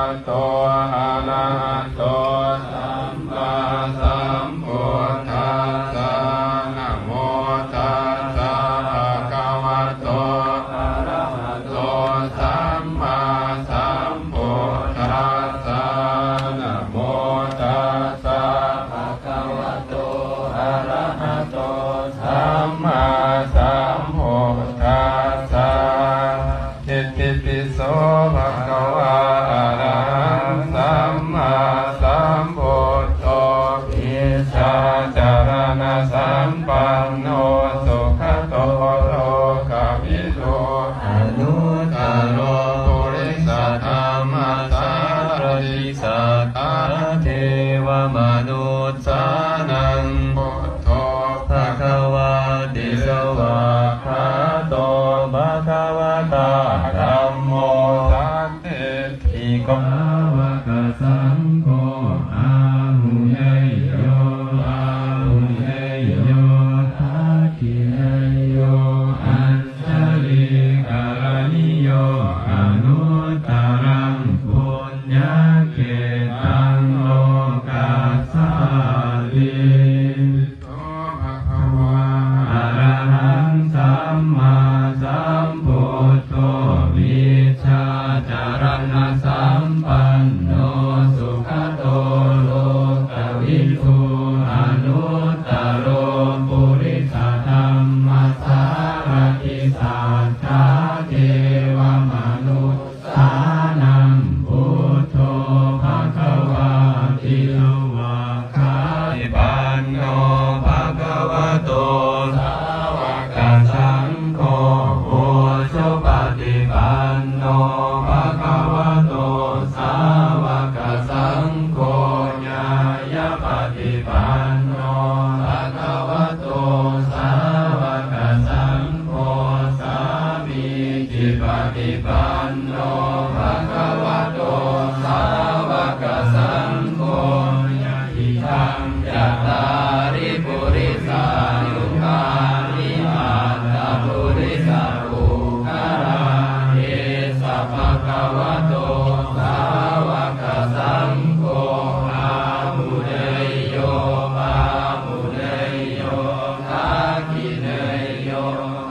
ະໂຕ ອະລະຫະໂຕ ສຳມາສຳພຸດທັດສະ ນະໂມຕັດສະ ພະຄະວະໂຕ ອະລະຫະໂຕ ສຳມາສຳພຸດທັດສະ ນະໂມຕັດສະ ພະຄະວະໂຕ ອະລະຫະໂຕ ສຳມາສຳພຸດທັດສະ ອິຕິປິໂສ ພະຄະວາ ອະລະຫັງ ສຳມາສຳພຸດໂທ ວິຊາຈາລະນະສຳປັນໂນ ສຸຂະໂຕ ໂລກະວິດູ ອະນຸດຕະໂລ ປຸລິສະທຳມະສາລະຖິ ສັດຖາເທວະມະນຸດສານັງ ພຸດໂທ ພະຄະວາຕິ ສະຫວາກຂາໂຕ ພະຄະວະຕາ ທຳໂມ ສັນທິ ຕິໂກ ສາວະກະສັງໂຄ ອາຫຸເນຍໂຍ ປາຫຸເນຍໂຍ ທັກຂິເນຍໂຍ ອັນຊະລີກະລະນິໂຍ ອະນຸດຕະລັງ ປຸນຍະເຂຕັງ ໂລກັດສາຕິ ໂຕ ພະຄະວາ ອະລະຫັງ ສຳມາສຳພຸດໂທ ວິຊາຈາລະນະສຳປັນໂນ ສຸຂະໂຕ ໂລກະວິທູ ອະນຸດຕະໂລ ປຸລິສະທຳມະສາລະຖິ ສັດຖາເທວະມະນຸດ ສານັງ ພຸດໂທ ພະຄະວາຕິ ສະຫວາກຂາຕິປັນໂນ ພະຄະວະໂຕ ສາວະກະສັງໂຄ ອຸຊຸປະຕິປັນໂນ ພະຄະວະໂຕ ສາວະກະສັງໂຄ ຍາຍະປະຕິປັນໂນ ພະຄະວະໂຕ ສາວະກະສັງ ໂຄ ສາມີຈິປະຕິປັນໂນ ພະຄະວະໂຕ ສາວະກະສັງໂຄ ຍະທິທັງ ຈັດຕາລິ ປຸລິສາຍຸຄານິ ອັດຕະປຸລິສະປຸກຄະລາ ເອສະ ພະຄະວະໂຕ ສາວະກະສັງໂຄ ອາຫຸເນຍໂຍ ປາຫຸເນຍໂຍ ທັກຂິເນຍໂຍ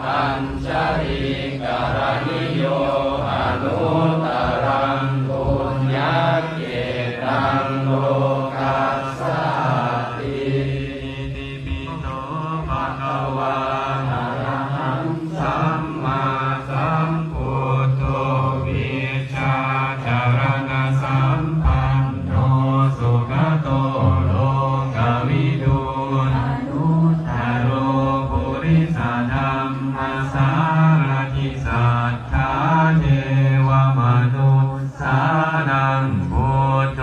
ອັນຊະລີກະລະນິໂຍ ອະນຸດຕະລັງ ປຸນຍະເຂຕັງ ໂລກັດສາຕິ ອິຕິປິໂສ ພະຄະວາ ອະລະຫັງ ສຳມາສຳພຸດໂທ ວິຊາຈາລະນະສຳປັນໂນ ສຸຂະໂຕ ໂລກະວິດູ ອະນຸດຕະໂລ ປຸລິສະທຳມະສາລະຖິ ສັດຖາເທວະມະນຸດສານັງ ພຸດໂທ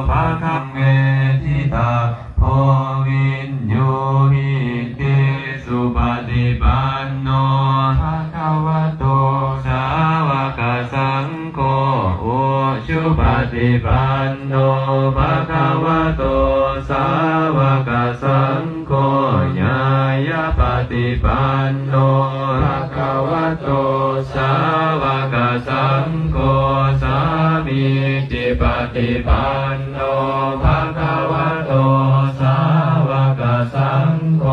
ພະຄະເວທິຕະ ໂພ ວິນຍູຫິຕິ ສຸປະຕິປັນໂນ ພະຄະວະໂຕ ສາວະກະສັງໂຄ ອຸຊຸປະຕິປັນໂນ ພະຄະວະໂຕ ສາວະກະສັງໂຄ ຍາຍະປະຕິປັນໂນ ພະຄະວະໂຕ ສາວະກະສັງໂຄ ສາມີຈິປະຕິປັນໂນ ພະຄະວະໂຕ ສາວະກະສັງໂຄ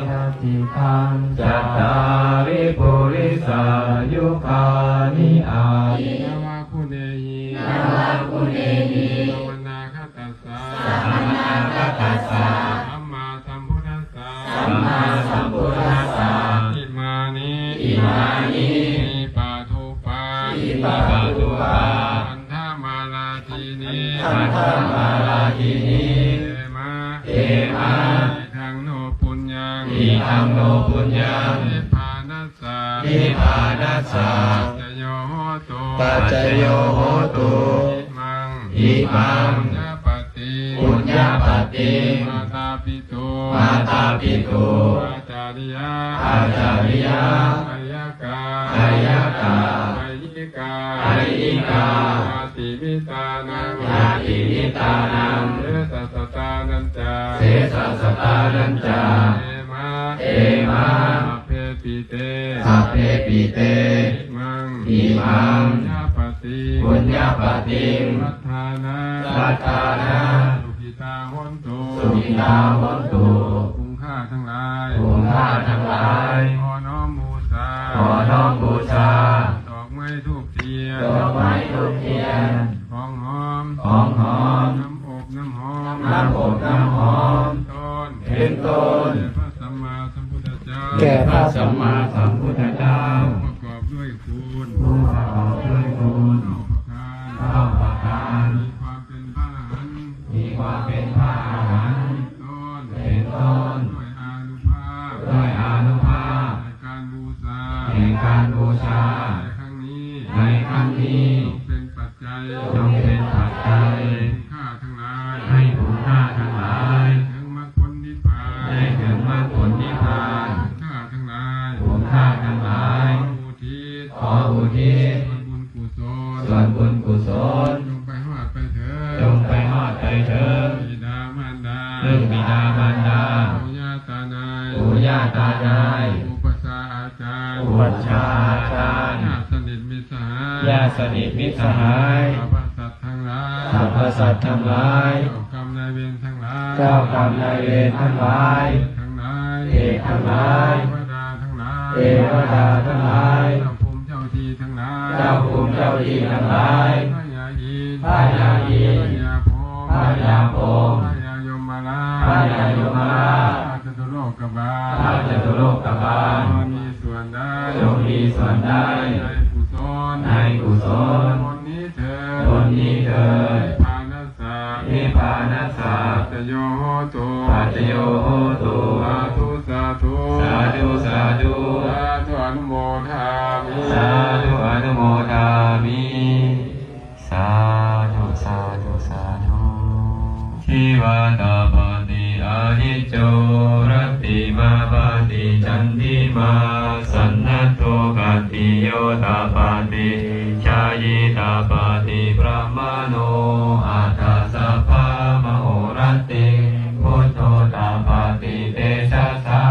ຍະທິທັງ ຈັດຕາລິ ປຸລິສາຍຸຄານິ ອາ ນະວະຄຸເນຫິ ນະວະຄຸເນຫິ ສະມະນາຄະຕັດສະ ສະມະນາຄະຕັດສະ ສຳມາສຳພຸດທັດສະ ສຳມາສຳພຸດທັດສະ ອິມານິ ອິມານິ ທີປະຕຸປາ ທີປະຕຸປາ ຄັນທະມາລາ ທີນີ ຄັນທະມາລາທີນີ ເຂມາ ເຂມາ ອິທັງໂນປຸນຍັງ ອິທັງໂນປຸນຍັງ ນິບພານັດສະ ນິບພານັດສະ ປັດຈະໂຍໂຫຕຸ ປັດຈະໂຍໂຫຕຸ ອິມັງ ອິມັງ ປຸນຍະປະຕິ ປຸນຍະປະຕິ ມາຕາປິຕຸ ມາຕາປິຕຸ ອາຈາລິຍາ ອາຈາລິຍາ ໄກຍະກາ ໄກຍະກາ ໄກ ຍະກາ ຍະກາ ຍາຕິມິດຕານັງ ຍາຕິມິດຕານັງ ເສສະສະຕານັນຈາ ເສສະສະຕານັນຈາ ເອມາ ເອມາ ສັບເພປິເຕ ສັບເພປິເຕ ອິມັງ ອິມັງ ຍາປະຕິ ပုည်ၺပတိင် သတ်ထႃၼ သတ်ထႃၼ သုခိတາ ໂຫນຕຸ ສຸກິຕາ ໂຫນຕຸ ຝູງຂ້າທັງຫຼາຍ ຝູງຂ້າທັງຫຼາຍ ຂໍນ້ອມບູຊາ ຂໍນ້ອມບູຊາ ດອກໄມ້ທູບທຽນ ດອກໄມ້ທູບທຽນ ຂອງຫອມ ຂອງຫອມ ນ້ຳອົບນ້ຳຫອມ ນ້ຳອົບນ້ຳຫອມ ເປັນຕົ້ນ ເປັນຕົ້ນ ແກ່ພະສຳມາສຳພຸດທະເຈົ້າ ແກ່ພະສຳມາສຳພຸດທະເຈົ້າ ປະກອບດ້ວຍຄຸນ ຜູ້ປະກອບດ້ວຍຄຸນ ເກົ້າປະການ ເກົ້າປະການ ມີຄວາມເປັນພະອະລະຫັນ ມີຄວາມເປັນພະອະລະຫັນ ເປັນຕົ້ນ ເປັນຕົ້ນ ດ້ວຍອານຸພາບ ດ້ວຍອານຸພາບ ແຫ່ງການບູຊາ ແຫ່ງການບູຊາ ໃນຄັ້ງນີ້ ໃນຄັ້ງນີ້ ຈົ່ງເປັນປັດໄຈ ຈົ່ງເປັນປັດໄຈ ແກ່ຜູ້ຂ້າທັງຫຼາຍ ໃຫ້ຜູ້ຂ້າທັງຫຼາຍ ເຖິງມັກຜົນນິບພານ ໃຫ້ເຖິງມັກຜົນນິບພານ ຜູ້ຂ້າທັງຫຼາຍ ຜູ້ຂ້າທັງຫຼາຍ ຂໍອຸທິດ ຂໍອຸທິດ ສ່ວນບຸນກຸສົນ ສ່ວນບຸນກຸສົນ ຈົ່ງໄປຮອດໄປເຖິງ ຈົ່ງໄປຮອດໄປເຖິງ ບິດາມານດາ ເຖິງບິດາມານດາ ປູ່ຍ່າຕານາຍ ປູ່ຍ່າຕານາຍ ອຸປັດຊາອາຈານ ອຸປັດຊາອາຈານ ຍາດສະໜິດມິດສະຫາຍ ຍາດສະໜິດມິດສະຫາຍ ສັບພະສັດທັງຫຼາຍ ສັບພະສັດທັງຫຼາຍ ເຈົ້າກຳນາຍເວນທັງຫຼາຍ ເຈົ້າກຳນາຍເວນທັງຫຼາຍ ເທບທັງຫຼາຍ ເທບທັງຫຼາຍ ເທວະດາທັງຫຼາຍ ເທວະດາທັງຫຼາຍ ເຈົ້າພູມເຈົ້າທີ່ທັງຫຼາຍ ເຈົ້າພູມເຈົ້າທີ່ທັງຫຼາຍ ພະຍາອິນ ພະຍາອິນ ພະຍາພົມ ພະຍາພົມ ພະຍາຍົມມະລາດ ພະຍາຍົມມະລາດ ພະຈະຕຸໂລກກະບານ ພະຈະຕຸໂລກກະບານ ຈົ່ງມີສ່ວນໄດ້ ຈົ່ງມີສ່ວນໄດ້ ໃນກຸສົນ ໃນກຸສົນ ຜົນນີ້ເທີ້ນ ຜົນນີ້ເທີ້ນ ນິບພານະ ສະ ນິບພານະ ສະ ປັດຈະໂຍ ໂຫຕຸ ປັດຈະໂຍ ໂຫຕຸ ສາທຸ ສາທຸ ສາທຸ ສາທຸ ສາທຸ ອະນຸໂມທາມິ ສາທຸ ອະນຸໂມທາມິ ສາທຸ ສາທຸ ສາທຸ ທິວາຕາປະຕິອາທິດໂຈ ລັດຕິມາ ປະຕິຈັນທິມາ ສັນທັດໂທ ຄະຕິໂຍ ຕາປະຕິ ຊາຍິ ຕາປະຕິ ບຣາມະໂນ ອັດຖະ ສັບພະ ມະໂຫຣະຕິ ພຸດໂທ ຕາປະຕິ ເຕຊະສາ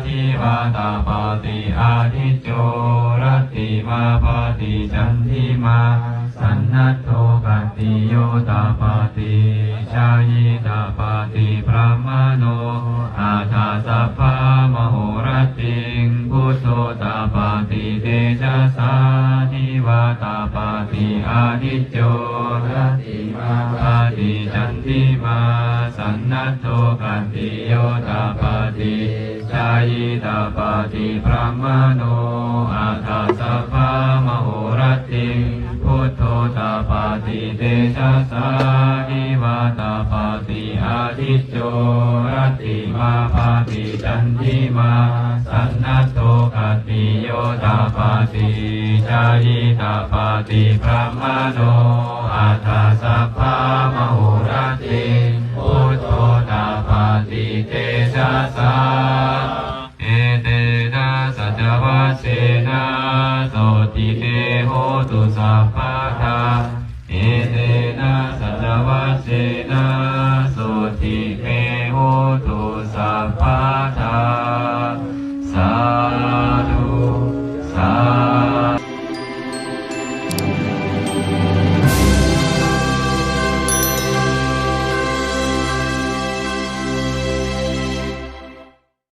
ທິວາຕາປະຕິອາທິດໂຈ ລັດຕິມາ ປະຕິຈັນທິມາ ສັນທັດໂທ ຄະຕິໂຍ ຕາປະຕິ ຊາຍິ ຕາປະຕິ ບຣາມະໂນ ອັດຖະ ສັບພະ ມະໂຫຣະຕິງ ພຸດໂທ ຕາປະຕິ ເຕຊະສາ ທິວາຕາປະຕິອາທິດໂຈ ລັດຕິມາ ປະຕິຈັນທິມາ ສັນທັດໂທ ຄະຕິໂຍ ຕາປະຕິ ຊາຍິ ຕາປະຕິ ບຣາມະໂນ ອັດຖະ ສັບພະ ມະໂຫຣະຕິງ ພຸດໂທ ຕາປະຕິ ເຕຊະສາ ທິວາຕາປະຕິອາທິດໂຈ ລັດຕິມາ ປະຕິຈັນທິມາ ສັນທັດໂທ ຄະຕິໂຍ ຕາປະຕິ ຊາຍິ ຕາປະຕິ ບຣາມະໂນ ອັດຖະ